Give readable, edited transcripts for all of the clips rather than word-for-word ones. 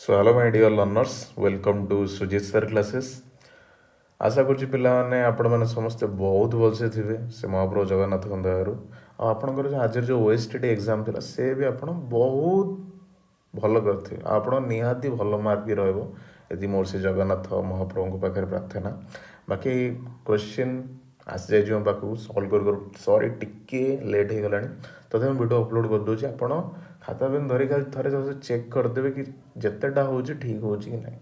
So hello my dear learners, welcome to Sujit sir classes. ଆଶା କରୁଛି ପିଲାମାନେ, ଆପଣମାନେ ସମସ୍ତେ ବହୁତ ଭଲସେ ଥିବେ ସେ ମହାପ୍ରଭୁ ଜଗନ୍ନାଥଙ୍କ ଦୟାରୁ। ଆଉ ଆପଣଙ୍କର ଯେଉଁ ଆଜିର ଯେଉଁ ଓଏସଟିଟି ଏକ୍ଜାମ୍ ଥିଲା, ସେ ବି ଆପଣ ବହୁତ ଭଲ କରିଥିବେ ଆଉ ଆପଣ ନିହାତି ଭଲ ମାର୍କ ବି ରହିବ, ଏତିକି ମୋର ସେ ଜଗନ୍ନାଥ ମହାପ୍ରଭୁଙ୍କ ପାଖରେ ପ୍ରାର୍ଥନା। ବାକି କ୍ୱେଶ୍ଚିନ୍ ଆସିଯାଇଛି ମୋ ପାଖକୁ ସଲ୍ଭ କରୁ କରୁ, ସରି, ଟିକେ ଲେଟ୍ ହେଇଗଲାଣି। ତଥାପି ମୁଁ ଭିଡ଼ିଓ ଅପଲୋଡ଼ କରିଦେଉଛି। ଆପଣ ଖାତା ପେନ୍ ଧରିକି ଖାଲି ଥରେ ଚେକ୍ କରିଦେବେ କି ଯେତେଟା ହେଉଛି ଠିକ୍ ହେଉଛି କି ନାହିଁ।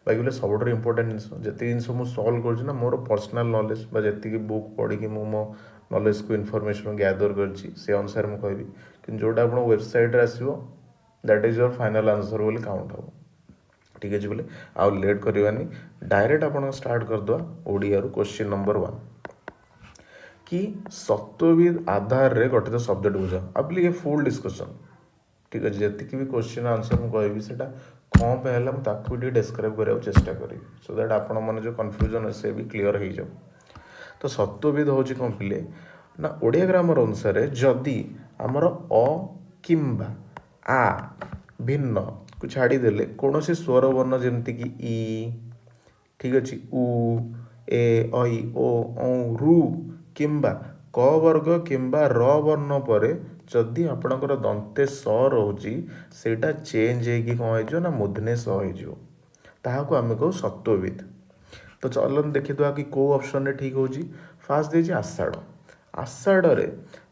ବାକି ବୋଲେ ସବୁଠାରୁ ଇମ୍ପୋର୍ଟାଣ୍ଟ ଜିନିଷ, ଯେତିକି ଜିନିଷ ମୁଁ ସଲ୍ଭ କରୁଛି ନା, ମୋର ପର୍ସନାଲ୍ ନଲେଜ୍ ବା ଯେତିକି ବୁକ୍ ପଢ଼ିକି ମୁଁ ମୋ ନଲେଜକୁ, ଇନଫର୍ମେସନ୍ ଗ୍ୟାଦର କରିଛି, ସେ ଅନୁସାରେ ମୁଁ କହିବି। କିନ୍ତୁ ଯେଉଁଟା ଆପଣ ୱେବସାଇଟ୍ରେ ଆସିବ, that is your final answer ବୋଲି କାଉଣ୍ଟ ହେବ। ଠିକ୍ ଅଛି ବୋଲେ, ଆଉ ଲେଟ୍ କରିବାନି, ଡାଇରେକ୍ଟ ଆପଣ ଷ୍ଟାର୍ଟ କରିଦେବା ଓଡ଼ିଆରୁ। କ୍ୱେଶ୍ଚିନ୍ ନମ୍ବର 1 କି ସତ୍ୱବିଧ ଆଧାରରେ ଗଠିତ ଶବ୍ଦଟି ବୁଝାଅ। ଆଉ ବୋଲି ଏ ଫୁଲ୍ ଡିସ୍କସନ୍, ଠିକ୍ ଅଛି? ଯେତିକି ବି କ୍ୱେଶ୍ଚିନ୍ ଆନ୍ସର୍ ମୁଁ କହିବି, ସେଇଟା କ'ଣ ପାଇଁ ହେଲା, ମୁଁ ତାକୁ ବି ଟିକେ ଡେସ୍କ୍ରାଇବ୍ କରିବାକୁ ଚେଷ୍ଟା କରିବି, ସୋ that ଆପଣମାନେ ଯେଉଁ କନଫ୍ୟୁଜନ୍ ଅଛି, ସେ ବି କ୍ଲିଅର୍ ହେଇଯାଉ। ତ ସତ୍ୱବିଧ ହେଉଛି କ'ଣ ପିଲେ ନା, ଓଡ଼ିଆ ଗ୍ରାମର ଅନୁସାରେ ଯଦି ଆମର ଅ କିମ୍ବା ଆ ଭିନ୍ନକୁ ଛାଡ଼ିଦେଲେ କୌଣସି ସ୍ୱରବର୍ଣ୍ଣ, ଯେମିତିକି ଇ, ଠିକ୍ ଅଛି, ଉ, ଏ, ଐ, ଓ, ଔ, ଋ କିମ୍ବା କ ବର୍ଗ କିମ୍ବା ର ବର୍ଣ୍ଣ ପରେ ଯଦି ଆପଣଙ୍କର ଦନ୍ତେ ସ ରହୁଛି, ସେଇଟା ଚେଞ୍ଜ ହେଇକି କ'ଣ ହେଇଯିବ ନା ମୂର୍ଦ୍ଧନ୍ୟ ସ ହେଇଯିବ। ତାହାକୁ ଆମେ କହୁ ସତ୍ୱବିଧ। ତ ଚାଲନ୍ତୁ ଦେଖିଦେବା କି କେଉଁ ଅପସନ୍ରେ ଠିକ୍ ହେଉଛି। ଫାର୍ଷ୍ଟ ଦେଇଛି ଆଷାଢ଼। ଆଷାଢ଼ରେ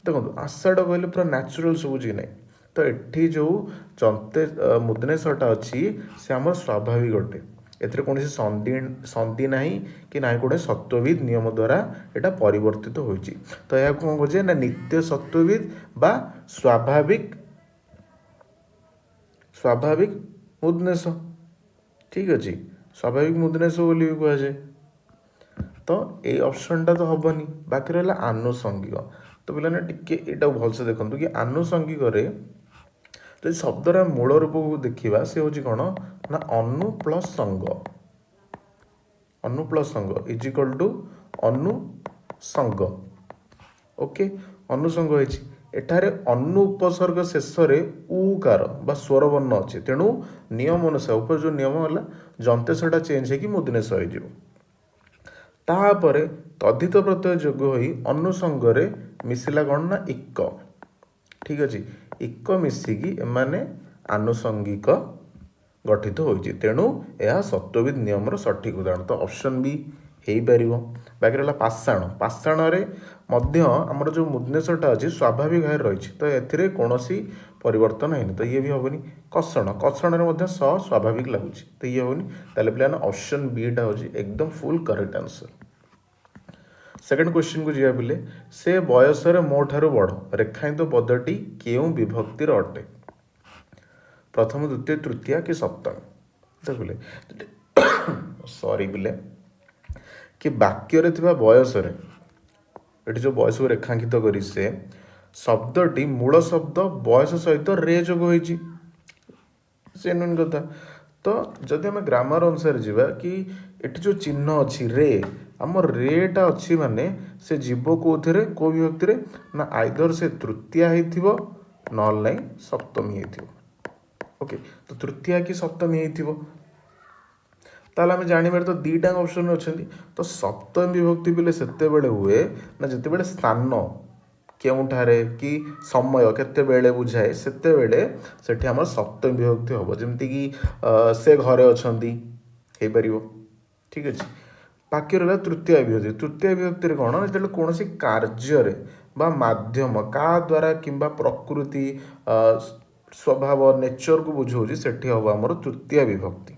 ଦେଖନ୍ତୁ, ଆଷାଢ଼ କହିଲେ ପୁରା ନ୍ୟାଚୁରାଲ୍ ଶୁଭୁଛି କି ନାହିଁ? ତ ଏଠି ଯେଉଁ ଦନ୍ତେ ମୂର୍ଦ୍ଧନ୍ୟ ସଟା ଅଛି, ସେ ଆମର ସ୍ୱାଭାବିକ ଅଟେ। ଏଥିରେ କୌଣସି ସନ୍ଧି ନାହିଁ କି ନାହିଁ କୌଣସି ସତ୍ୱବିଧ ନିୟମ ଦ୍ୱାରା ଏଇଟା ପରିବର୍ତ୍ତିତ ହୋଇଛି। ତ ଏହାକୁ କ'ଣ କହୁଛେ ନା ନିତ୍ୟ ସତ୍ୱବିଧ ବା ସ୍ୱାଭାବିକ ମୂର୍ଦ୍ଧନ୍ୟ ସ। ଠିକ୍ ଅଛି, ସ୍ୱାଭାବିକ ମୂର୍ଦ୍ଧନ୍ୟ ସ ବୋଲି ବି କୁହାଯାଏ। ତ ଏଇ ଅପସନ୍ଟା ତ ହେବନି। ବାକି ରହିଲା ଆନୁଷଙ୍ଗିକ। ତ ପିଲାମାନେ, ଟିକେ ଏଇଟାକୁ ଭଲସେ ଦେଖନ୍ତୁ କି ଆନୁଷଙ୍ଗିକରେ ଯଦି ଶବ୍ଦର ମୂଳ ରୂପକୁ ଦେଖିବା, ସେ ହେଉଛି କ'ଣ ନା ଅନୁ ପ୍ଲସ୍ ସଙ୍ଗ। ଅନୁ ପ୍ଲସ୍ ସଙ୍ଗ is equal to ଅନୁସଙ୍ଗ। ଓକେ, ଅନୁସଙ୍ଗ ହେଇଛି। ଏଠାରେ ଅନୁ ଉପସର୍ଗ ଶେଷରେ ଉକାର ବା ସ୍ୱରବର୍ଣ୍ଣ ଅଛି। ତେଣୁ ନିୟମ ଅନୁସାରେ, ଉପରେ ଯେଉଁ ନିୟମ ହେଲା, ଦନ୍ତେସଟା ଚେଞ୍ଜ ହେଇକି ମୂର୍ଦ୍ଧନ୍ୟ ସ ହେଇଯିବ। ତାପରେ ତଦ୍ଧିତ ପ୍ରତ୍ୟୟ ଯୋଗ ହୋଇ ଅନୁସଙ୍ଗରେ ମିଶିଲା କ'ଣ ନା ଇକ। ଠିକ୍ ଅଛି, ଇକ ମିଶିକି ଏମାନେ ଆନୁଷଙ୍ଗିକ ଗଠିତ ହୋଇଛି। ତେଣୁ ଏହା ସତ୍ୱବିଧ ନିୟମର ସଠିକ୍ ଉଦାହରଣ। ତ ଅପସନ୍ ବି ହେଇପାରିବ। ବାକି ରହିଲା ପାଷାଣ। ପାଷାଣରେ ମଧ୍ୟ ଆମର ଯେଉଁ ମୂର୍ଦ୍ଧନ୍ୟ ସଟା ଅଛି, ସ୍ୱାଭାବିକ ଭାବରେ ରହିଛି। ତ ଏଥିରେ କୌଣସି ପରିବର୍ତ୍ତନ ହେଇନି, ତ ଇଏ ବି ହେବନି। କଷଣ, କଷଣରେ ମଧ୍ୟ ସ ସ୍ୱାଭାବିକ ଲାଗୁଛି, ତ ଇଏ ହେବନି। ତାହେଲେ ପିଲାମାନେ, ଅପସନ୍ ବିଟା ହେଉଛି ଏକଦମ ଫୁଲ୍ କରେକ୍ଟ ଆନ୍ସର୍। ସେକେଣ୍ଡ କ୍ୱେଶ୍ଚିନ୍କୁ ଯିବା ପିଲେ। ସେ ବୟସରେ ମୋ ଠାରୁ ବଡ଼, ରେଖାଙ୍କିତ ପଦଟି କେଉଁ ବିଭକ୍ତିର ଅଟେ? ପ୍ରଥମ, ଦ୍ୱିତୀୟ, ତୃତୀୟା କି ସପ୍ତମୀ? ଦେଖିଲେ, ସରି ପିଲେ, କି ବାକ୍ୟରେ ଥିବା ବୟସରେ, ଏଠି ଯେଉଁ ବୟସକୁ ରେଖାଙ୍କିତ କରି ସେ ଶବ୍ଦଟି ମୂଳ ଶବ୍ଦ ବୟସ ସହିତ ରେ ଯୋଗ ହୋଇଛି, ଜେନୁଇନ୍ କଥା। ତ ଯଦି ଆମେ ଗ୍ରାମାର ଅନୁସାରେ ଯିବା କି ଏଠି ଯେଉଁ ଚିହ୍ନ ଅଛି ରେ, ଆମ ରେଟା ଅଛି ମାନେ ସେ ଯିବ କେଉଁଥିରେ, କେଉଁ ବିଭକ୍ତିରେ ନା ଆଇଦର ସେ ତୃତୀୟା ହେଇଥିବ, ନହେଲେ ନାହିଁ ସପ୍ତମୀ ହେଇଥିବ। ଓକେ, ତ ତୃତୀୟା କି ସପ୍ତମୀ ହେଇଥିବ। ତାହେଲେ ଆମେ ଜାଣିବାରେ ତ ଦୁଇଟା ଅପସନ୍ ଅଛନ୍ତି। ତ ସପ୍ତମୀ ବିଭକ୍ତି ପିଲେ ସେତେବେଳେ ହୁଏ ନା ଯେତେବେଳେ ସ୍ଥାନ କେଉଁଠାରେ କି ସମୟ କେତେବେଳେ ବୁଝାଏ, ସେତେବେଳେ ସେଠି ଆମର ସପ୍ତମୀ ବିଭକ୍ତି ହେବ। ଯେମିତିକି ସେ ଘରେ ଅଛନ୍ତି ହେଇପାରିବ। ଠିକ୍ ଅଛି, ବାକି ରହିଲା ତୃତୀୟ ବିଭକ୍ତି। ତୃତୀୟ ବିଭକ୍ତିରେ କ'ଣ? ଯେତେବେଳେ କୌଣସି କାର୍ଯ୍ୟରେ ବା ମାଧ୍ୟମ କାହା ଦ୍ୱାରା କିମ୍ବା ପ୍ରକୃତି, ସ୍ୱଭାବ, ନେଚରକୁ ବୁଝାଉଛି, ସେଠି ହେବ ଆମର ତୃତୀୟ ବିଭକ୍ତି।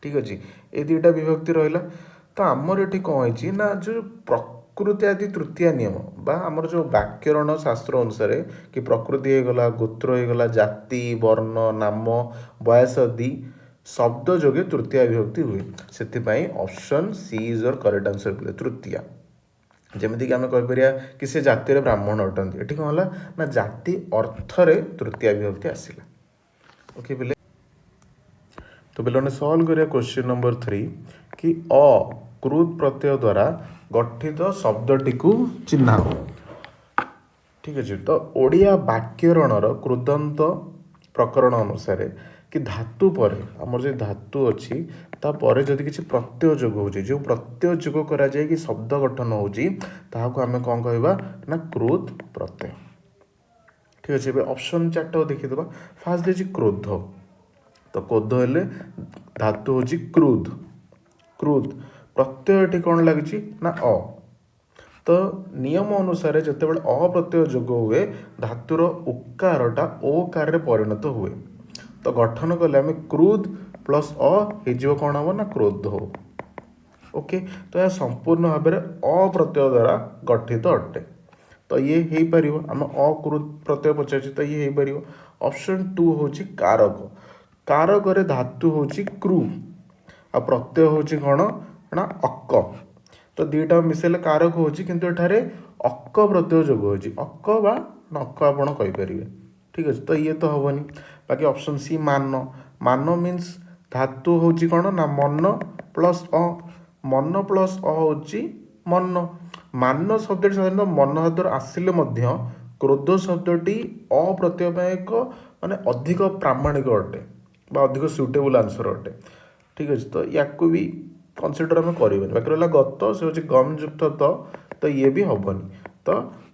ଠିକ୍ ଅଛି, ଏ ଦୁଇଟା ବିଭକ୍ତି ରହିଲା। ତ ଆମର ଏଠି କ'ଣ ହେଇଛି ନା ଯେଉଁ ପ୍ରକୃତି ଆଦି ତୃତୀୟ ନିୟମ ବା ଆମର ଯେଉଁ ବ୍ୟାକରଣ ଶାସ୍ତ୍ର ଅନୁସାରେ କି ପ୍ରକୃତି ହେଇଗଲା, ଗୋତ୍ର ହେଇଗଲା, ଜାତି, ବର୍ଣ୍ଣ, ନାମ, ବୟସ ଆଦି ଶବ୍ଦ ଯୋଗେ ତୃତୀୟ ବିଭକ୍ତି ହୁଏ। ସେଥିପାଇଁ option C is your correct answer ପିଲେ, ତୃତୀୟା। ଯେମିତିକି ଆମେ କହିପାରିବା କି ସେ ଜାତିରେ ବ୍ରାହ୍ମଣ ଅଟନ୍ତି। ଏଠି କ'ଣ ହେଲା ନା ଜାତି ଅର୍ଥରେ ତୃତୀୟ ବିଭକ୍ତି ଆସିଲା। ଓକେ ପିଲେ, ତ ପିଲାମାନେ, ସଲ୍ଭ କରିବା କ୍ୱେଶ୍ଚିନ୍ ନମ୍ବର 3 କି ଅ କୃତ୍ ପ୍ରତ୍ୟୟ ଦ୍ୱାରା ଗଠିତ ଶବ୍ଦଟିକୁ ଚିହ୍ନାଅ। ଠିକ୍ ଅଛି, ତ ଓଡ଼ିଆ ବ୍ୟାକରଣର କୃଦନ୍ତ ପ୍ରକରଣ ଅନୁସାରେ କି କି ଧାତୁ ପରେ ଆମର ଯେଉଁ ଧାତୁ ଅଛି ତାପରେ ଯଦି କିଛି ପ୍ରତ୍ୟୟ ଯୋଗ ହେଉଛି, ଯେଉଁ ପ୍ରତ୍ୟୟ ଯୋଗ କରାଯାଇକି ଶବ୍ଦ ଗଠନ ହେଉଛି, ତାହାକୁ ଆମେ କ'ଣ କହିବା ନା କୃତ୍ ପ୍ରତ୍ୟୟ। ଠିକ୍ ଅଛି, ଏବେ ଅପସନ୍ ଚାରିଟାକୁ ଦେଖିଦେବା। ଫାର୍ଷ୍ଟ ଦେଇଛି କ୍ରୋଧ। ତ କ୍ରୋଧ ହେଲେ ଧାତୁ ହେଉଛି କ୍ରୁଧ। କ୍ରୁଧ ପ୍ରତ୍ୟୟ ଏଠି କ'ଣ ଲାଗିଛି ନା ଅ। ତ ନିୟମ ଅନୁସାରେ ଯେତେବେଳେ ଅ ପ୍ରତ୍ୟୟ ଯୋଗ ହୁଏ, ଧାତୁର ଉକାରଟା ଓକାରରେ ପରିଣତ ହୁଏ। ତ ଗଠନ କଲେ ଆମେ କ୍ରୁଧ ପ୍ଲସ୍ ଅ ହେଇଯିବ, କ'ଣ ହେବ ନା କ୍ରୋଧ। ଓକେ, ତ ଏହା ସମ୍ପୂର୍ଣ୍ଣ ଭାବରେ ଅ ପ୍ରତ୍ୟୟ ଦ୍ୱାରା ଗଠିତ ଅଟେ। ତ ଇଏ ହେଇପାରିବ, ଆମେ ଅକୃତ ପ୍ରତ୍ୟୟ ପଚାରିଛି, ତ ଇଏ ହେଇପାରିବ। ଅପସନ୍ ଟୁ ହେଉଛି କାରକ। କାରକରେ ଧାତୁ ହେଉଛି କ୍ରୁ ଆଉ ପ୍ରତ୍ୟୟ ହେଉଛି କ'ଣ ନା ଅକ। ତ ଦୁଇଟା ମିଶାଇଲେ କାରକ ହେଉଛି, କିନ୍ତୁ ଏଠାରେ ଅକ ପ୍ରତ୍ୟୟ ଯୋଗ ହେଉଛି। ଅକ ବା ନକ ଆପଣ କହିପାରିବେ। ଠିକ୍ ଅଛି, ତ ଇଏ ତ ହେବନି। ବାକି ଅପସନ୍ ସି ମାନ। ମାନ ମିନ୍ସ ଧାତୁ ହେଉଛି କ'ଣ ନା ମନ ପ୍ଲସ୍ ଅ। ମନ ପ୍ଲସ୍ ଅ ହେଉଛି ମନ। ମାନ ଶବ୍ଦଟି ସାଧାରଣତଃ ମନ ଧାତୁରୁ ଆସିଲେ ମଧ୍ୟ କ୍ରୋଧ ଶବ୍ଦଟି ଅ ପ୍ରତ୍ୟୟ ପାଇଁ ଏକ ମାନେ ଅଧିକ ପ୍ରାମାଣିକ ଅଟେ ବା ଅଧିକ ସୁଇଟେବୁଲ୍ ଆନ୍ସର୍ ଅଟେ। ଠିକ୍ ଅଛି, ତ ୟାକୁ ବି କନସିଡ଼ର ଆମେ କରିବାନି। ବାକି ରହିଲା ଗତ, ସେ ହେଉଛି ଗମ୍ ଯୁକ୍ତ ତ, ତ ଇଏ ବି ହେବନି। ତ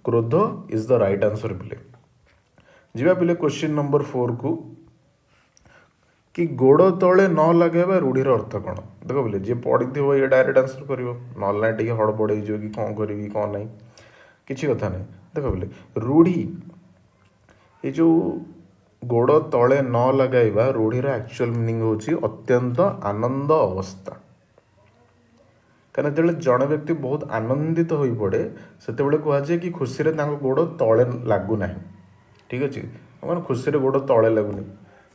କ୍ରୋଧ is the right answer ପିଲେ। ଯିବା ପିଲେ କ୍ୱେଶ୍ଚିନ୍ ନମ୍ବର ଫୋର୍କୁ କି ଗୋଡ଼ ତଳେ ନ ଲଗାଇବା ରୂଢ଼ିର ଅର୍ଥ କ'ଣ? ଦେଖ ପିଲେ, ଯିଏ ପଢ଼ିଥିବ ଇଏ ଡାଇରେକ୍ଟ ଆନ୍ସର୍ କରିବ, ନହେଲେ ନାହିଁ ଟିକେ ହଡ଼ବଡ଼ ହେଇଯିବ କି କ'ଣ କରିବି କ'ଣ ନାହିଁ। କିଛି କଥା ନାହିଁ। ଦେଖ ପିଲେ, ରୂଢ଼ି ଏ ଯେଉଁ ଗୋଡ଼ ତଳେ ନ ଲଗାଇବା ରୂଢ଼ିର ଆକ୍ଚୁଆଲ୍ ମିନିଂ ହେଉଛି ଅତ୍ୟନ୍ତ ଆନନ୍ଦ ଅବସ୍ଥା। କାରଣ ଯେତେବେଳେ ଜଣେ ବ୍ୟକ୍ତି ବହୁତ ଆନନ୍ଦିତ ହୋଇପଡ଼େ, ସେତେବେଳେ କୁହାଯାଏ କି ଖୁସିରେ ତାଙ୍କ ଗୋଡ଼ ତଳେ ଲାଗୁନାହିଁ। ଠିକ୍ ଅଛି, ମାନେ ଖୁସିରେ ଗୋଡ଼ ତଳେ ଲାଗୁନି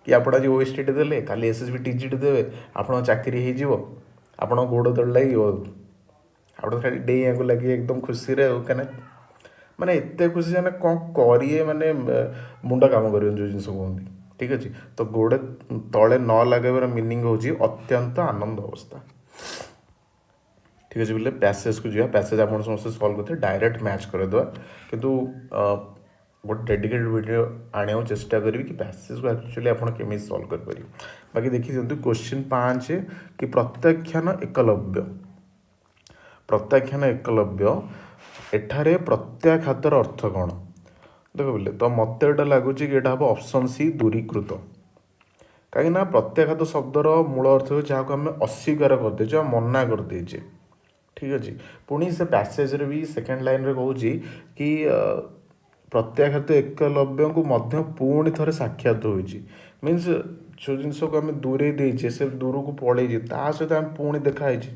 କି ଆପଣ ଆଜି ଓଏସଟି ଦେଲେ, କାଲି ଏସ୍ଏସ୍ବି ଟିଜିଟି ଦେବେ, ଆପଣଙ୍କ ଚାକିରି ହେଇଯିବ, ଆପଣଙ୍କ ଗୋଡ଼ ତଳେ ଲାଗିବ, ଆପଣ ଖାଲି ଡେଇଁବାକୁ ଲାଗିବେ ଏକଦମ ଖୁସିରେ। ଆଉ କାହିଁକିନା ମାନେ ଏତେ ଖୁସି ମାନେ କ'ଣ କରିବେ, ମାନେ ମୁଣ୍ଡ କାମ କରିବନି ଯେଉଁ ଜିନିଷ କୁହନ୍ତି। ଠିକ୍ ଅଛି, ତ ଗୋଡ଼ ତଳେ ନ ଲଗାଇବାର ମିନିଂ ହେଉଛି ଅତ୍ୟନ୍ତ ଆନନ୍ଦ ଅବସ୍ଥା। ଠିକ୍ ଅଛି ବୋଲେ, ପ୍ୟାସେଜକୁ ଯିବା। ପ୍ୟାସେଜ ଆପଣ ସମସ୍ତେ ସଲ୍ଭ କରିଥିବେ, ଡାଇରେକ୍ଟ ମ୍ୟାଚ୍ କରିଦେବା। କିନ୍ତୁ ଗୋଟେ ଡେଡିକେଟେଡ଼ ଭିଡ଼ିଓ ଆଣିବାକୁ ଚେଷ୍ଟା କରିବି କି ପ୍ୟାସେଜକୁ ଆକ୍ଚୁଆଲି ଆପଣ କେମିତି ସଲ୍ଭ କରିପାରିବେ। ବାକି ଦେଖିଦିଅନ୍ତୁ କ୍ୱେଶ୍ଚିନ୍ 5 କି ପ୍ରତ୍ୟାଖ୍ୟାନ ଏକଲବ୍ୟ। ପ୍ରତ୍ୟାଖ୍ୟାନ ଏକଲବ୍ୟ, ଏଠାରେ ପ୍ରତ୍ୟାଘାତର ଅର୍ଥ କ'ଣ? ଦେଖ ବୋଲେ, ତ ମୋତେ ଏଇଟା ଲାଗୁଛି କି ଏଇଟା ହେବ ଅପସନ୍ ସି ଦୂରୀକୃତ। କାହିଁକିନା ପ୍ରତ୍ୟାଘାତ ଶବ୍ଦର ମୂଳ ଅର୍ଥ ହେଉଛି ଯାହାକୁ ଆମେ ଅସ୍ୱୀକାର କରିଦେଇଛେ ବା ମନା କରିଦେଇଛେ। ଠିକ୍ ଅଛି, ପୁଣି ସେ ପ୍ୟାସେଜରେ ବି ସେକେଣ୍ଡ ଲାଇନ୍ରେ କହୁଛି କି ପ୍ରତ୍ୟାଘାତ ଏକଲବ୍ୟଙ୍କୁ ମଧ୍ୟ ପୁଣି ଥରେ ସାକ୍ଷାତ ହୋଇଛି। ମିନ୍ସ ଯେଉଁ ଜିନିଷକୁ ଆମେ ଦୂରେଇ ଦେଇଛେ, ସେ ଦୂରକୁ ପଳେଇଛି, ତା ସହିତ ଆମେ ପୁଣି ଦେଖା ହେଇଛେ।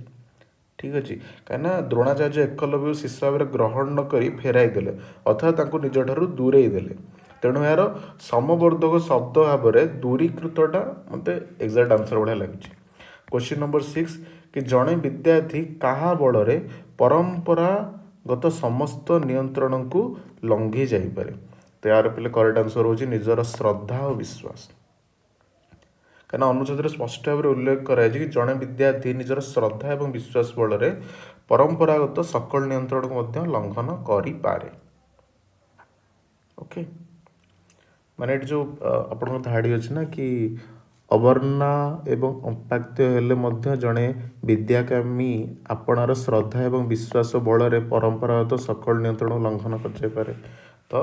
ଠିକ୍ ଅଛି, କାହିଁକିନା ଦ୍ରୋଣାଚାର୍ଯ୍ୟ ଏକଲବ୍ୟ ଶିଷ୍ୟ ଭାବରେ ଗ୍ରହଣ ନ କରି ଫେରାଇ ଦେଲେ, ଅର୍ଥାତ୍ ତାଙ୍କୁ ନିଜଠାରୁ ଦୂରେଇ ଦେଲେ। ତେଣୁ ଏହାର ସମବର୍ଦ୍ଧକ ଶବ୍ଦ ଭାବରେ ଦୂରୀକୃତଟା ମୋତେ ଏକ୍ଜାକ୍ଟ ଆନ୍ସର୍ ଭଳିଆ ଲାଗୁଛି। କ୍ୱେଶ୍ଚିନ୍ ନମ୍ବର 6 କି ଜଣେ ବିଦ୍ୟାର୍ଥୀ କାହା ବଳରେ ପରମ୍ପରାଗତ ସମସ୍ତ ନିୟନ୍ତ୍ରଣକୁ ଲଙ୍ଘି ଯାଇପାରେ? ତ ଏହାର ପିଲେ କରେକ୍ଟ ଆନ୍ସର୍ ହେଉଛି ନିଜର ଶ୍ରଦ୍ଧା ଓ ବିଶ୍ୱାସ। କାରଣ ଅନୁଚ୍ଛେଦରେ ସ୍ପଷ୍ଟ ଭାବରେ ଉଲ୍ଲେଖ କରାଯାଇଛି କି ଜଣେ ବିଦ୍ୟାର୍ଥୀ ନିଜର ଶ୍ରଦ୍ଧା ଏବଂ ବିଶ୍ୱାସ ବଳରେ ପରମ୍ପରାଗତ ସକଳ ନିୟନ୍ତ୍ରଣକୁ ମଧ୍ୟ ଲଙ୍ଘନ କରିପାରେ। ଓକେ, ମାନେ ଏଠି ଯେଉଁ ଆପଣଙ୍କ ଧାଡ଼ି ଅଛି ନା କି ଅବର୍ଣ୍ଣା ଏବଂ ଅପାକ୍ତ୍ୟ ହେଲେ ମଧ୍ୟ ଜଣେ ବିଦ୍ୟାକାମୀ ଆପଣାର ଶ୍ରଦ୍ଧା ଏବଂ ବିଶ୍ୱାସ ବଳରେ ପରମ୍ପରାଗତ ସକଳ ନିୟନ୍ତ୍ରଣ ଲଙ୍ଘନ କରିଯାଇପାରେ। ତ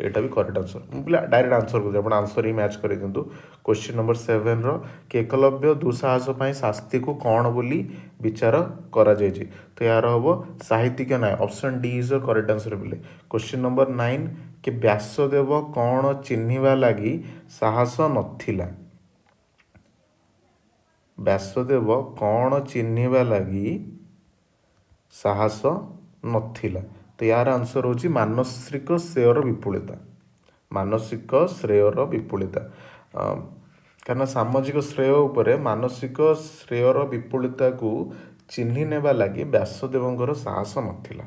ଏଇଟା ବି କରେକ୍ଟ ଆନ୍ସର୍। ମୁଁ ପିଲା ଡାଇରେକ୍ଟ ଆନ୍ସର୍ କରୁଛି, ଆପଣ ଆନ୍ସର୍ ହିଁ ମ୍ୟାଚ୍ କରିଦିଅନ୍ତୁ। କ୍ୱେଶ୍ଚିନ୍ ନମ୍ବର 7ର କି ଏକଲବ୍ୟ ଦୁଃସାହସ ପାଇଁ ଶାସ୍ତିକୁ କ'ଣ ବୋଲି ବିଚାର କରାଯାଇଛି? ତ ଏହାର ହେବ ସାହିତ୍ୟିକ ନ୍ୟାୟ। Option D is the correct answer ପିଲେ। କ୍ୱେଶ୍ଚିନ୍ ନମ୍ବର 9 କି ବ୍ୟାସଦେବ କ'ଣ ଚିହ୍ନିବା ଲାଗି ସାହସ ନଥିଲା? ବ୍ୟାସଦେବ କ'ଣ ଚିହ୍ନିବା ଲାଗି ସାହସ ନଥିଲା? ତ ୟାର ଆନ୍ସର୍ ହେଉଛି ମାନସିକ ଶ୍ରେୟର ବିପୁଳତା। ମାନସିକ ଶ୍ରେୟର ବିପୁଳତା, କାରଣ ସାମାଜିକ ଶ୍ରେୟ ଉପରେ ମାନସିକ ଶ୍ରେୟର ବିପୁଳତାକୁ ଚିହ୍ନି ନେବା ଲାଗି ବ୍ୟାସଦେବଙ୍କର ସାହସ ନଥିଲା।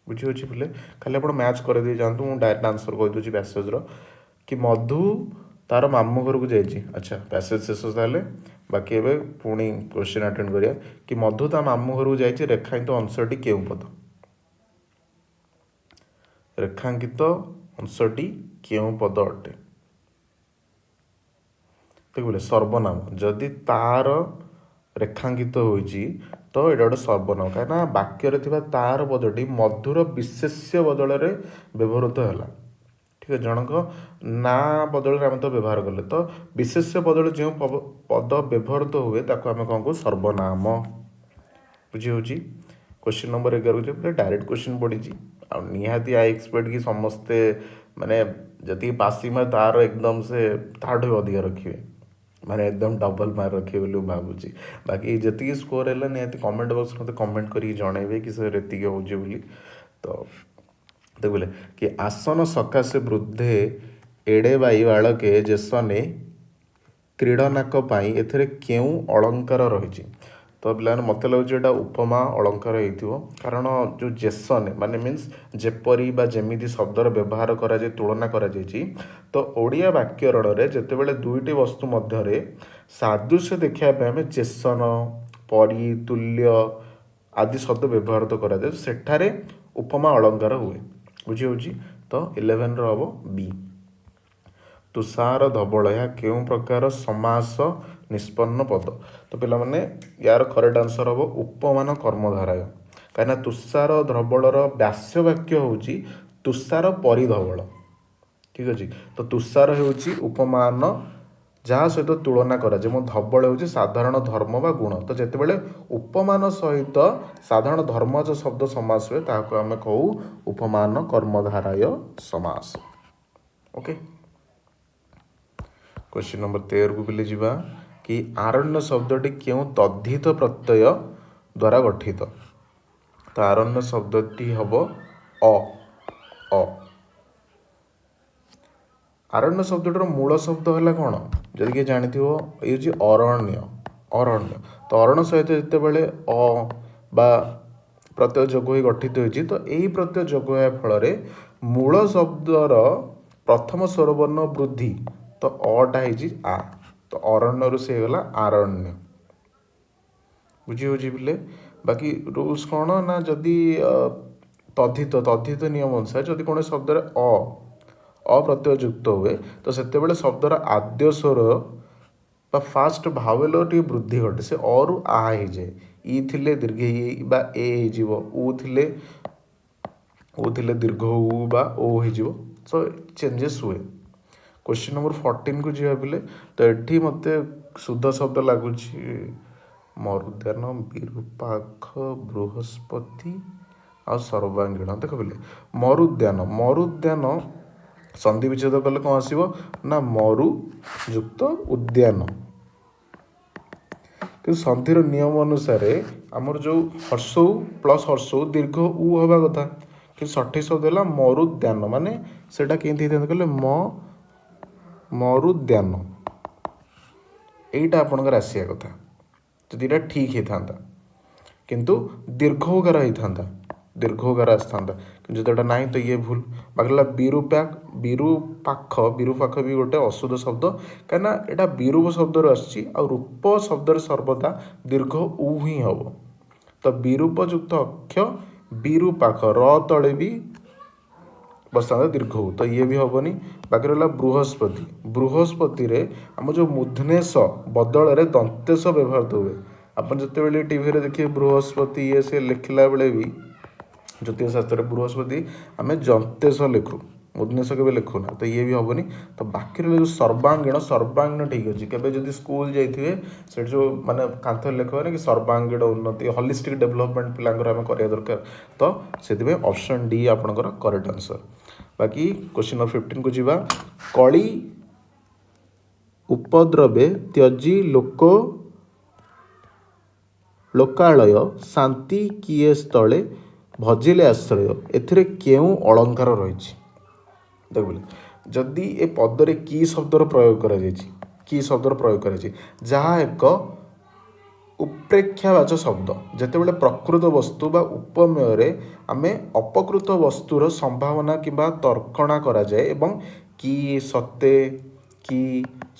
ବୁଝିହେଉଛି ପିଲେ? ଖାଲି ଆପଣ ମ୍ୟାଚ୍ କରିଦେଇ ଯାଆନ୍ତୁ, ମୁଁ ଡାଇରେକ୍ଟ ଆନ୍ସର୍ କହିଦେଉଛି ପ୍ୟାସେଜର କି ମଧୁ ତାର ମାମୁଁ ଘରକୁ ଯାଇଛି। ଆଚ୍ଛା, ପ୍ୟାସେଜ ଶେଷ ତାହେଲେ। ବାକି ଏବେ ପୁଣି କ୍ୱେଶ୍ଚିନ୍ ଆଟେଣ୍ଡ କରିବା କି ମଧୁ ତା ମାମୁଁ ଘରକୁ ଯାଇଛି ରେଖାଙ୍କିତ ଅଂଶଟି କେଉଁ ପଦ? ରେଖାଙ୍କିତ ଅଂଶଟି କେଉଁ ପଦ ଅଟେ? ଦେଖ ସର୍ବନାମ ଯଦି ତାର ରେଖାଙ୍କିତ ହୋଇଛି ତ ଏଇଟା ଗୋଟେ ସର୍ବନାମ, କାହିଁକିନା ବାକ୍ୟରେ ଥିବା ତାର ପଦଟି ମଧୁର ବିଶେଷ୍ୟ ବଦଳରେ ବ୍ୟବହୃତ ହେଲା। ଠିକ୍ ଅଛି, ଜଣଙ୍କ ନାଁ ବଦଳରେ ଆମେ ତ ବ୍ୟବହାର କଲେ, ତ ବିଶେଷ୍ୟ ବଦଳରେ ଯେଉଁ ପଦ ବ୍ୟବହୃତ ହୁଏ ତାକୁ ଆମେ କ'ଣ କହୁ? ସର୍ବନାମ। ବୁଝି ହେଉଛି? କ୍ୱେଶ୍ଚିନ୍ ନମ୍ବର 11କୁ ଯିବ। ପୁରା ଡାଇରେକ୍ଟ କ୍ୱେଶ୍ଚିନ୍ ପଡ଼ିଛି ଆଉ ନିହାତି I expect କି ସମସ୍ତେ ମାନେ ଯେତିକି ପାସିଂ ମାର୍କ ତାର ଏକଦମ ସେ ତାଠୁ ବି ଅଧିକା ରଖିବେ, ମାନେ ଏକଦମ ଡବଲ୍ ମାର୍କ ରଖିବେ ବୋଲି ମୁଁ ଭାବୁଛି। ବାକି ଯେତିକି ସ୍କୋର୍ ହେଲା ନିହାତି କମେଣ୍ଟ ବକ୍ସରେ ମୋତେ କମେଣ୍ଟ କରିକି ଜଣେଇବେ କି ସାର୍ ଏତିକି ହେଉଛି ବୋଲି। ତ ଦେଖିଲେ କି ଆସନ ସକାଶେ ବୃଦ୍ଧେ ଏଡ଼େ ବାଇ ବାଳକେ ଯେସନେ କ୍ରୀଡ଼ନାକ ପାଇଁ, ଏଥିରେ କେଉଁ ଅଳଙ୍କାର ରହିଛି? ତ ପିଲାମାନେ, ମୋତେ ଲାଗୁଛି ଏଇଟା ଉପମା ଅଳଙ୍କାର ହେଇଥିବ, କାରଣ ଯେଉଁ ଯେସନେ ମାନେ ମିନ୍ସ ଯେପରି ବା ଯେମିତି ଶବ୍ଦର ବ୍ୟବହାର କରାଯାଇ ତୁଳନା କରାଯାଇଛି। ତ ଓଡ଼ିଆ ବାକ୍ୟରଣରେ ଯେତେବେଳେ ଦୁଇଟି ବସ୍ତୁ ମଧ୍ୟରେ ସାଦୃଶ୍ୟ ଦେଖିବା ପାଇଁ ଆମେ ଯେସନ, ପରି, ତୁଲ୍ୟ ଆଦି ଶବ୍ଦ ବ୍ୟବହାର ତ କରାଯାଏ, ସେଠାରେ ଉପମା ଅଳଙ୍କାର ହୁଏ। ବୁଝି ହେଉଛି? ତ 11ର ହେବ ବି। ତୁଷାର ଧବଳ ଏହା କେଉଁ ପ୍ରକାର ସମାସ ନିଷ୍ପନ୍ନ ପଦ? ତ ପିଲାମାନେ, ୟାର କରେକ୍ଟ ଆନ୍ସର୍ ହେବ ଉପମାନ କର୍ମଧାରୟ, କାହିଁକିନା ତୁଷାର ଧବଳର ବ୍ୟାସ୍ୟ ବାକ୍ୟ ହେଉଛି ତୁଷାର ପରିଧବଳ। ଠିକ୍ ଅଛି, ତ ତୁଷାର ହେଉଛି ଉପମାନ ଯାହା ସହିତ ତୁଳନା କରାଯାଏ ଏବଂ ଧବଳ ହେଉଛି ସାଧାରଣ ଧର୍ମ ବା ଗୁଣ। ତ ଯେତେବେଳେ ଉପମାନ ସହିତ ସାଧାରଣ ଧର୍ମ ଶବ୍ଦ ସମାସ ହୁଏ ତାହାକୁ ଆମେ କହୁ ଉପମାନ କର୍ମଧାରୟ ସମାସ। ଓକେ, କ୍ୱେଶ୍ଚିନ୍ ନମ୍ବର 13କୁ ପିଲେ ଯିବା କି ଆରଣ୍ୟ ଶବ୍ଦଟି କେଉଁ ତଦ୍ଧିତ ପ୍ରତ୍ୟୟ ଦ୍ୱାରା ଗଠିତ? ତ ଆରଣ୍ୟ ଶବ୍ଦଟି ହେବ ଅ। ଅ। ଆରଣ୍ୟ ଶବ୍ଦଟିର ମୂଳ ଶବ୍ଦ ହେଲା କ'ଣ ଯଦି କିଏ ଜାଣିଥିବ? ଏଇ ହେଉଛି ଅରଣ୍ୟ। ଅରଣ୍ୟ, ତ ଅରଣ ସହିତ ଯେତେବେଳେ ଅ ବା ପ୍ରତ୍ୟୟ ଯୋଗ ହୋଇ ଗଠିତ ହୋଇଛି, ତ ଏହି ପ୍ରତ୍ୟୟ ଯୋଗ ହେବା ଫଳରେ ମୂଳ ଶବ୍ଦର ପ୍ରଥମ ସ୍ୱରବର୍ଣ୍ଣ ବୃଦ୍ଧି, ତ ଅଟା ହେଇଛି ଆ, ତ ଅରଣ୍ୟରୁ ସେ ହେଇଗଲା ଆରଣ୍ୟ। ବୁଝି ହେଉଛି ପିଲେ? ବାକି ରୁଲ୍ସ କ'ଣ ନା ଯଦି ତଦ୍ଧିତ ନିୟମ ଅନୁସାରେ ଯଦି କୌଣସି ଶବ୍ଦରେ ଅ ଅ ପ୍ରତ୍ୟୟ ଯୁକ୍ତ ହୁଏ, ତ ସେତେବେଳେ ଶବ୍ଦର ଆଦ୍ୟ ସ୍ୱର ବା ଫାଷ୍ଟ ଭାୱେଲର ଟିକେ ବୃଦ୍ଧି ଘଟେ, ସେ ଅରୁ ଆ ହେଇଯାଏ। ଇ ଥିଲେ ଦୀର୍ଘ ଇ ବା ଏ ହେଇଯିବ, ଉ ଥିଲେ ଦୀର୍ଘ ଉ ବା ଓ ହେଇଯିବ। ସୋ ଚେଞ୍ଜେସ୍ ହୁଏ। କ୍ୱେଶ୍ଚିନ୍ ନମ୍ବର 14କୁ ଯିବା ପିଲେ। ତ ଏଠି ମୋତେ ଶୁଦ୍ଧ ଶବ୍ଦ ଲାଗୁଛି ମରୁଦ୍ୟାନ, ବିରୂପାକ୍ଷ, ବୃହସ୍ପତି ଆଉ ସର୍ବାଙ୍ଗୀଣ। ଦେଖ ପିଲେ, ମରୁଦ୍ୟାନ, ମରୁଦ୍ୟାନ ସନ୍ଧି ବିଚ୍ଛେଦ କଲେ କ'ଣ ଆସିବ ନା ମରୁ ଯୁକ୍ତ ଉଦ୍ୟାନ। କିନ୍ତୁ ସନ୍ଧିର ନିୟମ ଅନୁସାରେ ଆମର ଯେଉଁ ହର୍ଷଉ ପ୍ଲସ୍ ହର୍ଷଉ ଦୀର୍ଘ ଉ ହେବା କଥା, କିନ୍ତୁ ସଠିକ୍ ଶବ୍ଦ ହେଲା ମରୁଦ୍ୟାନ। ମାନେ ସେଇଟା କେମିତି ହେଇଥାନ୍ତା କହିଲେ ମରୁଦ୍ୟାନ ଏଇଟା ଆପଣଙ୍କର ଆସିବା କଥା ଯଦି ଏଇଟା ଠିକ୍ ହେଇଥାନ୍ତା, କିନ୍ତୁ ଦୀର୍ଘ ଉକାର ହେଇଥାନ୍ତା, ଦୀର୍ଘ ଉକାର ଆସିଥାନ୍ତା। କିନ୍ତୁ ଯଦି ଏଇଟା ନାହିଁ ତ ଇଏ ଭୁଲ। ବାକି ହେଲା ବିରୂପାକ୍ଷ। ବିରୂପାକ୍ଷ ବି ଗୋଟେ ଅଶୁଦ୍ଧ ଶବ୍ଦ, କାହିଁକିନା ଏଇଟା ବିରୂପ ଶବ୍ଦରୁ ଆସିଛି ଆଉ ରୂପ ଶବ୍ଦରେ ସର୍ବଦା ଦୀର୍ଘ ଉ ହିଁ ହେବ। ତ ବିରୂପ ଯୁକ୍ତ ଅକ୍ଷ ବିରୂପାକ୍ଷ, ର ତଳେ ବି ବସିଥାନ୍ତା ଦୀର୍ଘ ଉ, ତ ଇଏ ବି ହେବନି। ବାକି ରହିଲା ବୃହସ୍ପତି। ବୃହସ୍ପତିରେ ଆମ ଯେଉଁ ମୂର୍ଧନ୍ୟସ ବଦଳରେ ଦନ୍ତେଶ ବ୍ୟବହୃତ ହୁଏ। ଆପଣ ଯେତେବେଳେ ଟିଭିରେ ଦେଖିବେ ବୃହସ୍ପତି ଇଏ ସେ ଲେଖିଲା ବେଳେ ବି ଜ୍ୟୋତିଷ ଶାସ୍ତ୍ରରେ ବୃହସ୍ପତି ଆମେ ଯନ୍ତେଶ ଲେଖୁ, ମୂର୍ଧନ୍ୟସ କେବେ ଲେଖୁନା, ତ ଇଏ ବି ହେବନି। ତ ବାକି ରହିଲା ଯେଉଁ ସର୍ବାଙ୍ଗୀଣ, ସର୍ବାଙ୍ଗୀଣ ଠିକ୍ ଅଛି। କେବେ ଯଦି ସ୍କୁଲ ଯାଇଥିବେ ସେଠି ଯେଉଁ ମାନେ କାନ୍ଥରେ ଲେଖା କି ସର୍ବାଙ୍ଗୀଣ ଉନ୍ନତି, ହଲିଷ୍ଟିକ୍ ଡେଭଲପମେଣ୍ଟ ପିଲାଙ୍କର ଆମେ କରିବା ଦରକାର, ତ ସେଥିପାଇଁ ଅପସନ୍ ଡି ଆପଣଙ୍କର କରେକ୍ଟ ଆନ୍ସର୍। ବାକି କ୍ୱେଶ୍ଚିନ୍ ନମ୍ବର 15କୁ ଯିବା। କଳି ଉପଦ୍ରବେ ତ୍ୟଜି ଲୋକ ଲୋକାଳୟ ଶାନ୍ତି କିଏ ସ୍ଥଳେ ଭଜିଲେ ଆଶ୍ରୟ, ଏଥିରେ କେଉଁ ଅଳଙ୍କାର ରହିଛି? ଦେଖ ବୋଲେ, ଯଦି ଏ ପଦରେ କି ଶବ୍ଦର ପ୍ରୟୋଗ କରାଯାଇଛି, କି ଶବ୍ଦର ପ୍ରୟୋଗ କରାଯାଇଛି ଯାହା ଏକ ଉତ୍ପ୍ରେକ୍ଷାବାଚ ଶବ୍ଦ। ଯେତେବେଳେ ପ୍ରକୃତ ବସ୍ତୁ ବା ଉପମେୟରେ ଆମେ ଅପକୃତ ବସ୍ତୁର ସମ୍ଭାବନା କିମ୍ବା ତର୍କଣା କରାଯାଏ ଏବଂ କି ସତେ, କି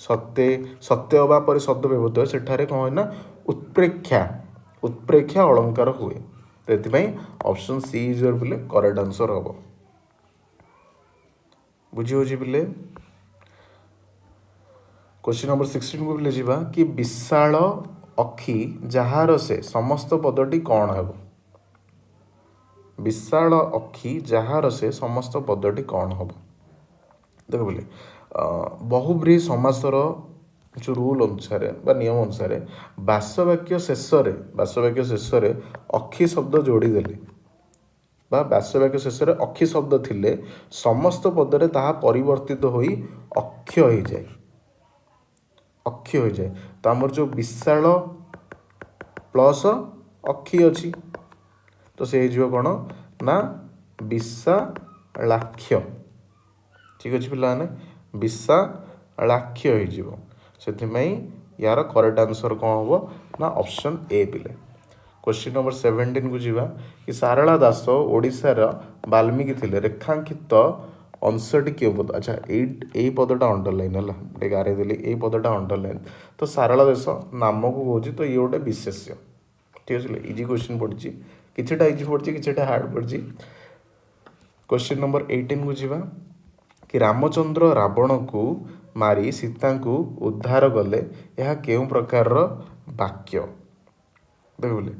ସତେ, ସତ୍ୟ ହେବା ପରି ଶବ୍ଦ ବ୍ୟବହୃତ ହୁଏ, ସେଠାରେ କ'ଣ ହୁଏ ନା ଉତ୍ପ୍ରେକ୍ଷା ଅଳଙ୍କାର ହୁଏ। ତ ଏଥିପାଇଁ ଅପସନ୍ ସି is your ପିଲେ କରେକ୍ଟ ଆନ୍ସର୍ ହେବ। ବୁଝି ହେଉଛି ପିଲେ? କ୍ୱେଶ୍ଚିନ୍ ନମ୍ବର 16କୁ ପିଲେ ଯିବା କି ବିଶାଳ ଅକ୍ଷି ଯାହାର ସେ ସମସ୍ତ ପଦଟି କ'ଣ ହେବ? ବିଶାଳ ଅକ୍ଷି ଯାହାର ସେ ସମସ୍ତ ପଦଟି କ'ଣ ହେବ? ଦେଖ ବୋଲେ, ବହୁବ୍ରୀହି ସମାସର ଯେଉଁ ରୁଲ୍ ଅନୁସାରେ ବା ନିୟମ ଅନୁସାରେ ବାସବାକ୍ୟ ଶେଷରେ ଅକ୍ଷି ଶବ୍ଦ ଯୋଡ଼ିଦେଲେ ବା ବ୍ୟାସବାକ୍ୟ ଶେଷରେ ଅକ୍ଷି ଶବ୍ଦ ଥିଲେ ସମସ୍ତ ପଦରେ ତାହା ପରିବର୍ତ୍ତିତ ହୋଇ ଅକ୍ଷ ହେଇଯାଏ, ଅକ୍ଷ ହୋଇଯାଏ। ତ ଆମର ଯେଉଁ ବିଶାଳ ପ୍ଲସ୍ ଅକ୍ଷି ଅଛି, ତ ସେ ହେଇଯିବ କ'ଣ ନା ବିଶାଳାକ୍ଷ। ଠିକ୍ ଅଛି ପିଲାମାନେ, ବିଶାଳାକ୍ଷ ହେଇଯିବ। ସେଥିପାଇଁ ୟାର କରେକ୍ଟ ଆନ୍ସର୍ କ'ଣ ହେବ ନା ଅପସନ୍ ଏ ପିଲେ। କ୍ୱେଶ୍ଚିନ୍ ନମ୍ବର 17କୁ ଯିବା କି ସାରଳା ଦାସ ଓଡ଼ିଶାର ବାଲ୍ମୀକି ଥିଲେ, ରେଖାଙ୍କିତ ଅଂଶଟି କେଉଁ ପଦ? ଆଚ୍ଛା, ଏଇ ପଦଟା ଅଣ୍ଡରଲାଇନ୍ ହେଲା, ମୁଁ ଟିକେ ଗାରେଇ ଦେଲି। ଏଇ ପଦଟା ଅଣ୍ଡରଲାଇନ୍। ତ ସାରଳା ଦାସ ନାମକୁ କହୁଛି, ତ ଇଏ ଗୋଟେ ବିଶେଷ୍ୟ। ଠିକ୍ ଅଛି, ଇଜି କ୍ୱେଶ୍ଚିନ୍ ପଡ଼ିଛି। କିଛିଟା ଇଜି ପଡ଼ିଛି, କିଛିଟା ହାର୍ଡ଼ ପଡ଼ିଛି। କ୍ୱେଶ୍ଚିନ୍ ନମ୍ବର 18କୁ ଯିବା କି ରାମଚନ୍ଦ୍ର ରାବଣକୁ ମାରି ସୀତାଙ୍କୁ ଉଦ୍ଧାର କଲେ, ଏହା କେଉଁ ପ୍ରକାରର ବାକ୍ୟ? ଦେଖ ବୋଲେ,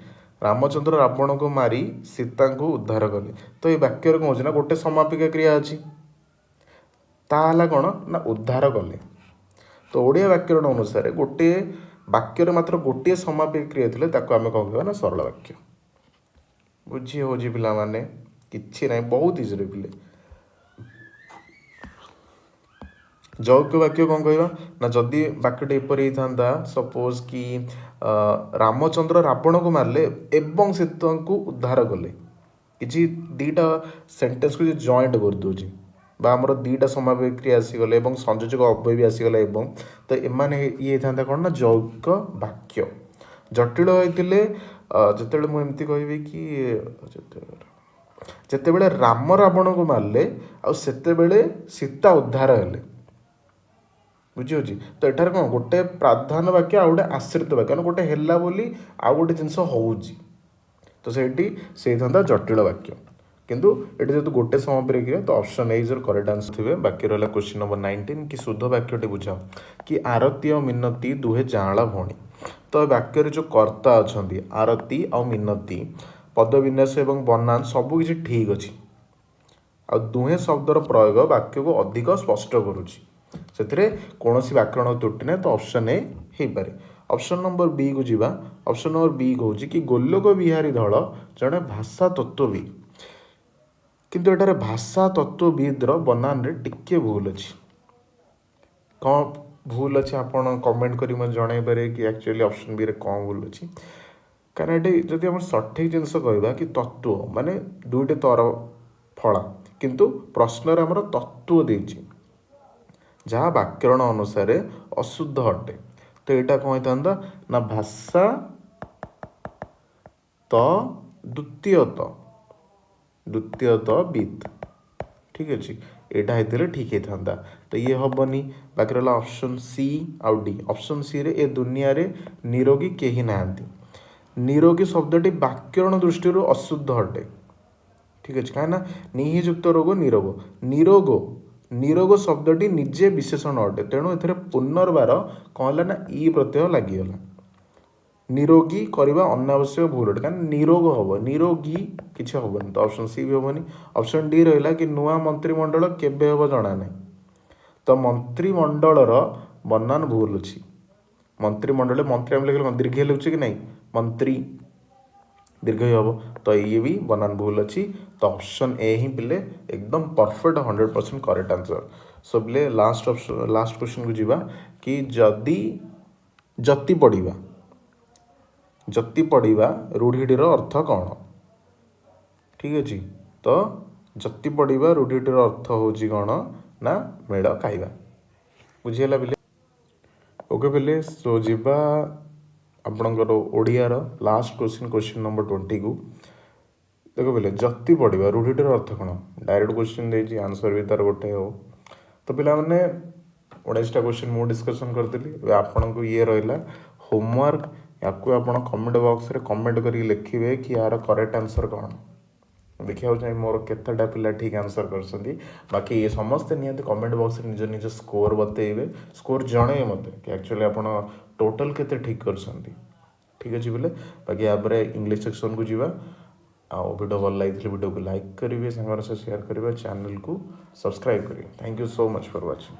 ରାମଚନ୍ଦ୍ର ରାବଣକୁ ମାରି ସୀତାଙ୍କୁ ଉଦ୍ଧାର କଲେ, ତ ଏଇ ବାକ୍ୟରେ କ'ଣ ହେଉଛି ନା ଗୋଟେ ସମାପିକା କ୍ରିୟା ଅଛି, ତାହା ହେଲା କ'ଣ ନା ଉଦ୍ଧାର କଲେ। ତ ଓଡ଼ିଆ ବ୍ୟାକରଣ ଅନୁସାରେ ଗୋଟିଏ ବାକ୍ୟରେ ମାତ୍ର ଗୋଟିଏ ସମାପିକା କ୍ରିୟା ଥିଲେ ତାକୁ ଆମେ କ'ଣ କହିବା ନା ସରଳ ବାକ୍ୟ। ବୁଝି ହେଉଛି ପିଲାମାନେ? କିଛି ନାହିଁ, ବହୁତ ଇଜିରେ ପିଲେ। ଯୌଗିକ ବାକ୍ୟ କ'ଣ କହିବା ନା ଯଦି ବାକ୍ୟଟି ଏପରି ହେଇଥାନ୍ତା, ସପୋଜ କି ରାମଚନ୍ଦ୍ର ରାବଣକୁ ମାରିଲେ ଏବଂ ସୀତାଙ୍କୁ ଉଦ୍ଧାର କଲେ, କିଛି ଦୁଇଟା ସେଣ୍ଟେନ୍ସକୁ ଯଦି ଜଏଣ୍ଟ କରିଦେଉଛି ବା ଆମର ଦୁଇଟା ସମାପିକା କ୍ରିୟା ଆସିଗଲେ ଏବଂ ସଂଯୋଜକ ଅବ୍ୟୟ ବି ଆସିଗଲା ଏବଂ, ତ ଏମାନେ ଇଏ ହେଇଥାନ୍ତା କ'ଣ ନା ଯୌଗିକ ବାକ୍ୟ। ଜଟିଳ ହେଇଥିଲେ ଯେତେବେଳେ ମୁଁ ଏମିତି କହିବି କି ଯେତେବେଳେ ରାମ ରାବଣକୁ ମାରିଲେ ଆଉ ସେତେବେଳେ ସୀତା ଉଦ୍ଧାର ହେଲେ, ବୁଝିହେଉଛି? ତ ଏଠାରେ କ'ଣ ଗୋଟେ ପ୍ରାଧାନ୍ୟ ବାକ୍ୟ ଆଉ ଗୋଟେ ଆଶ୍ରିତ ବାକ୍ୟ, ମାନେ ଗୋଟେ ହେଲା ବୋଲି ଆଉ ଗୋଟେ ଜିନିଷ ହେଉଛି, ତ ସେଇଠି ସେ ହେଇଥାନ୍ତା ଜଟିଳ ବାକ୍ୟ। କିନ୍ତୁ ଏଠି ଯେହେତୁ ଗୋଟେ ସମାପିକା କ୍ରିୟା, ତ option A is correct answer ଥିବେ। ବାକି ରହିଲା କ୍ୱେଶ୍ଚିନ୍ ନମ୍ବର 19 କି ଶୁଦ୍ଧ ବାକ୍ୟଟି ବୁଝାଅ କି ଆରତି ଆଉ ମିନତି ଦୁହେଁ ଯାଆଁଳା ଭଉଣୀ। ତ ଏ ବାକ୍ୟରେ ଯେଉଁ କର୍ତ୍ତା ଅଛନ୍ତି ଆରତି ଆଉ ମିନତି, ପଦବିନ୍ୟାସ ଏବଂ ବନାନ ସବୁ କିଛି ଠିକ୍ ଅଛି, ଆଉ ଦୁହେଁ ଶବ୍ଦର ପ୍ରୟୋଗ ବାକ୍ୟକୁ ଅଧିକ ସ୍ପଷ୍ଟ କରୁଛି, ସେଥିରେ କୌଣସି ବ୍ୟାକରଣ ତ୍ରୁଟି ନାହିଁ, ତ ଅପସନ୍ ଏ ହେଇପାରେ। ଅପସନ୍ ନମ୍ବର ବିକୁ ଯିବା। ଅପସନ୍ ନମ୍ବର ବି କହୁଛି କି ଗୋଲୋକ ବିହାରୀ ଧଳ ଜଣେ ଭାଷା ତତ୍ତ୍ୱବିତ୍, କିନ୍ତୁ ଏଠାରେ ଭାଷା ତତ୍ତ୍ୱବିଦ୍ର ବନାନରେ ଟିକେ ଭୁଲ ଅଛି। କ'ଣ ଭୁଲ ଅଛି ଆପଣ କମେଣ୍ଟ କରି ମୋତେ ଜଣାଇ ପାରିବେ କି ଆକ୍ଚୁଆଲି ଅପସନ୍ ବିରେ କ'ଣ ଭୁଲ ଅଛି? କାରଣ ଏଠି ଯଦି ଆମେ ସଠିକ୍ ଜିନିଷ କହିବା କି ତତ୍ତ୍ୱ ମାନେ ଦୁଇଟି ତର ଫଳା, କିନ୍ତୁ ପ୍ରଶ୍ନରେ ଆମର ତତ୍ତ୍ୱ ଦେଇଛି, ଯାହା ବ୍ୟାକରଣ ଅନୁସାରେ ଅଶୁଦ୍ଧ ଅଟେ। ତ ଏଇଟା କ'ଣ ହେଇଥାନ୍ତା ନା ଭାଷା ତ ଦ୍ୱିତୀୟ ତ, ଦ୍ୱିତୀୟ ତ ବିତ୍। ଠିକ୍ ଅଛି, ଏଇଟା ହେଇଥିଲେ ଠିକ୍ ହେଇଥାନ୍ତା, ତ ଇଏ ହେବନି। ବାକି ରହିଲା ଅପସନ୍ ସି ଆଉ ଡି। ଅପସନ୍ ସିରେ ଏ ଦୁନିଆରେ ନିରୋଗୀ କେହି ନାହାନ୍ତି। ନିରୋଗୀ ଶବ୍ଦଟି ବ୍ୟାକରଣ ଦୃଷ୍ଟିରୁ ଅଶୁଦ୍ଧ ଅଟେ। ଠିକ୍ ଅଛି, କାହିଁକିନା ନିହିଯୁକ୍ତ ରୋଗ ନିରୋଗ, ନିରୋଗ ନିରୋଗ ଶବ୍ଦଟି ନିଜେ ବିଶେଷଣ ଅଟେ, ତେଣୁ ଏଥିରେ ପୁନର୍ବାର କ'ଣ ହେଲା ନା ଇ ପ୍ରତ୍ୟୟ ଲାଗିଗଲା। ନିରୋଗୀ କରିବା ଅନାବଶ୍ୟକ ଭୁଲ ଅଟେ, କାରଣ ନିରୋଗ ହେବ, ନିରୋଗୀ କିଛି ହେବନି, ତ ଅପସନ୍ ସି ବି ହେବନି। ଅପସନ୍ ଡି ରହିଲା କି ନୂଆ ମନ୍ତ୍ରିମଣ୍ଡଳ କେବେ ହେବ ଜଣା ନାହିଁ। ତ ମନ୍ତ୍ରିମଣ୍ଡଳର ବନାନ ଭୁଲ ଅଛି। ମନ୍ତ୍ରିମଣ୍ଡଳ, ମନ୍ତ୍ରୀ ଆମେ ଲେଖିଲେ କ'ଣ ଦୀର୍ଘ ଲେଖୁଛେ କି ନାହିଁ? ମନ୍ତ୍ରୀ ଦୀର୍ଘ ହିଁ ହେବ, ତ ଇଏ ବି ବନାନ ଭୁଲ ଅଛି। ତ ଅପସନ୍ ଏ ହିଁ ପିଲେ ଏକଦମ ପରଫେକ୍ଟ 100% କରେକ୍ଟ ଆନ୍ସର୍। Show ପିଲେ, ଲାଷ୍ଟ ଅପସନ୍, ଲାଷ୍ଟ କ୍ୱେଶ୍ଚନକୁ ଯିବା କି ଯଦି ଯତି ପଡ଼ିବା, ଯତି ପଡ଼ିବା ରୂଢ଼ିଟିର ଅର୍ଥ କ'ଣ? ଠିକ୍ ଅଛି, ତ ଯତି ପଡ଼ିବା ରୂଢ଼ିଟିର ଅର୍ଥ ହେଉଛି କ'ଣ ନା ମେଳ ଖାଇବା। ବୁଝିହେଲା ପିଲେ? ଓକେ ପିଲେ, ସୋ ଯିବା ଆପଣଙ୍କର ଓଡ଼ିଆର ଲାଷ୍ଟ କ୍ୱେଶ୍ଚିନ୍, କ୍ୱେଶ୍ଚିନ୍ ନମ୍ବର 20କୁ। ଦେଖ ପିଲେ, ଯତି ପଡ଼ିବା ରୂଢ଼ିଟିର ଅର୍ଥ କ'ଣ? ଡାଇରେକ୍ଟ କ୍ୱେଶ୍ଚିନ୍ ଦେଇଛି, ଆନ୍ସର୍ ବି ତାର ଗୋଟେ ହେବ। ତ ପିଲାମାନେ, 19ଟା କ୍ୱେଶ୍ଚିନ୍ ମୁଁ ଡିସ୍କସନ୍ କରିଦେଲି। ଏବେ ଆପଣଙ୍କୁ ଇଏ ରହିଲା ହୋମୱାର୍କ। ୟାକୁ ଆପଣ କମେଣ୍ଟ ବକ୍ସରେ କମେଣ୍ଟ କରିକି ଲେଖିବେ କି ୟାର କରେକ୍ଟ ଆନ୍ସର୍ କ'ଣ। ଦେଖିବାକୁ ଚାହିଁ ମୋର କେତେଟା ପିଲା ଠିକ୍ ଆନ୍ସର୍ କରିଛନ୍ତି। ବାକି ସମସ୍ତେ ନିହାତି କମେଣ୍ଟ ବକ୍ସରେ ନିଜ ନିଜ ସ୍କୋର୍ ବତେଇବେ, ସ୍କୋର୍ ଜଣେଇବେ ମୋତେ କି ଆକ୍ଚୁଆଲି ଆପଣ ଟୋଟାଲ୍ କେତେ ଠିକ୍ କରିଛନ୍ତି। ଠିକ୍ ଅଛି ପିଲେ, ବାକି ୟାପରେ ଇଂଲିଶ ସେକ୍ସନ୍କୁ ଯିବା। ଆଉ ଭିଡ଼ିଓ ଭଲ ଲାଗିଥିଲେ ଭିଡ଼ିଓକୁ ଲାଇକ୍ କରିବେ, ସାଙ୍ଗମାନଙ୍କ ସହ ସେୟାର କରିବେ, ଚ୍ୟାନେଲକୁ ସବସ୍କ୍ରାଇବ୍ କରିବେ। Thank you so much for watching.